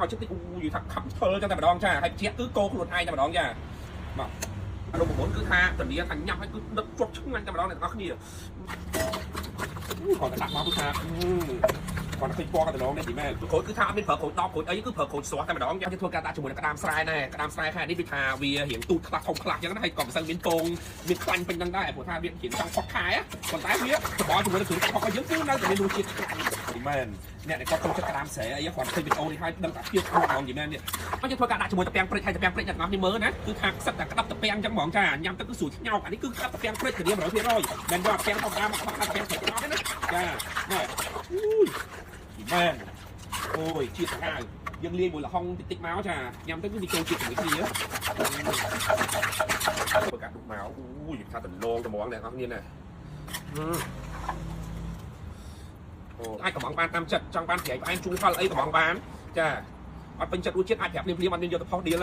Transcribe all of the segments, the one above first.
មកចិត្តតិចអូយថាខំធ្វើចឹងតែម្ដងចាហើយជាគឺកោខ្លួនឯងតែម្ដងចាមករូបមន្តគឺថាធានាថាញ៉ាំហើយគឺដឹកជាប់ឆ្ងាញ់តែម្ដងអ្នកទាំងអស់គ្នាគាត់ដាក់មកគឺថាគាត់ឃើញពណ៌កណ្ដងនេះទីមែនក្រូចគឺថាអត់មានប្រើក្រូចដបក្រូចអីគឺប្រើក្រូចស្រស់តែម្ដងយើងធ្វើការដាក់ជាមួយនឹងក្តាមស្រែដែរក្តាមស្រែខែនេះវាថាវារៀងទូចខ្លះធំខ្លះអញ្ចឹងណាហើយក៏មិនសូវមានពងមានខ្លាញ់ពេញហ្នឹងដែរព្រោះថាវារៀងចង់ផុតខែប៉ុន្តែវាច្បល់ជាមួយនឹងគ្រឿងផុករបស់យើងគឺនៅតែមានរសជាតិឆ្ងាញ់ទីមែនអ្នកដែលគាត់ចូលចិត្តក្តាមស្រែអីគាត់ឃើញវីដេអូនេះហើយដឹងថាភាពហ្មងទីមែននេះយើងធ្វើការដាក់ជាមួយតាពាំងព្រិចហើយតាពាំងព្រិចអ្នកទាំងអស់នេះមើលណាគឺថាខ្សឹកតែក្តាប់តាពាំងអញ្ចឹងហ្មងចាញ៉ាំទៅគឺស្រួលឆ្ញោកអានេះគឺក្តាប់តាពាំងព្រិចធានា100%មិនយកពាំងធម្មតាមកក្តាប់តាពាំងព្រិចអត់ទេណាចាណែអូយមែនអូយជាតិសាហាវយើងលាយមួយល្ហុងតិចតិចមកចាញ៉ាំទៅគឺវាចូលជាតិជាមួយគ្នាធ្វើការដុតមកអូយថាតំណងត្មងអ្នកនរគ្នាណាអូអាចកំងបានតាមចិត្តចង់បានប្រៃផ្អែមជូរហឹរអីកំងបានចាអត់ពេញចិត្តរសជាតិអាចប្រាប់ភ្លាមភ្លាមអត់មានយកទៅផុសដៀល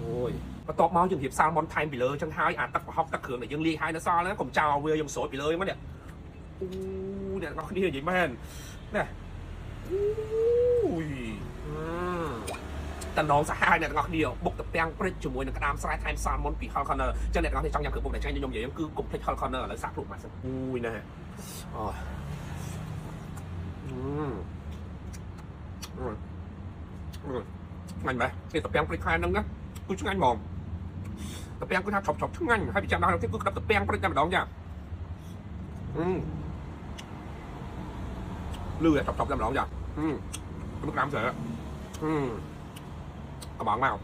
អូយបន្ទាប់មកយើងរៀបសាល់ម៉ុនថែមពីលើចឹងហើយអាទឹកប្រហុកទឹកគ្រឿងដែលយើងលាយហើយនៅសល់ហ្នឹងកុំចោលវាយើងស្រូបពីលើហ្នឹងនេះអូអ្នកនរគ្នានិយាយមែនណាអូយតំណងសាហាវអ្នកទាំងអស់គ្នាបុកតាពាំងព្រិចជាមួយនឹងក្តាមស្រែថែមសាល់មុនពី Hell Corner ចឹងអ្នកទាំងអស់គ្នាចង់ញ៉ាំគ្រឿងបុកដែលឆ្ងាញ់ខ្ញុំនិយាយគឺកុំភ្លេច Hell Corner ឥឡូវសាកភ្លក់មកសិនអូយណាអូឆ្ងាញ់ម៉េះនេះតាពាំងព្រិចខែហ្នឹងណាគឺឆ្ងាញ់ហ្មងតាពាំងគឺថាឆប់ឆប់ឆ្ងាញ់ហើយពីចាំដល់ទៀតគឺក្តាប់តាពាំងព្រិចតែម្ដងចាលឺឆប់ឆប់តែម្ដងចាក្តាមស្រែកំងមក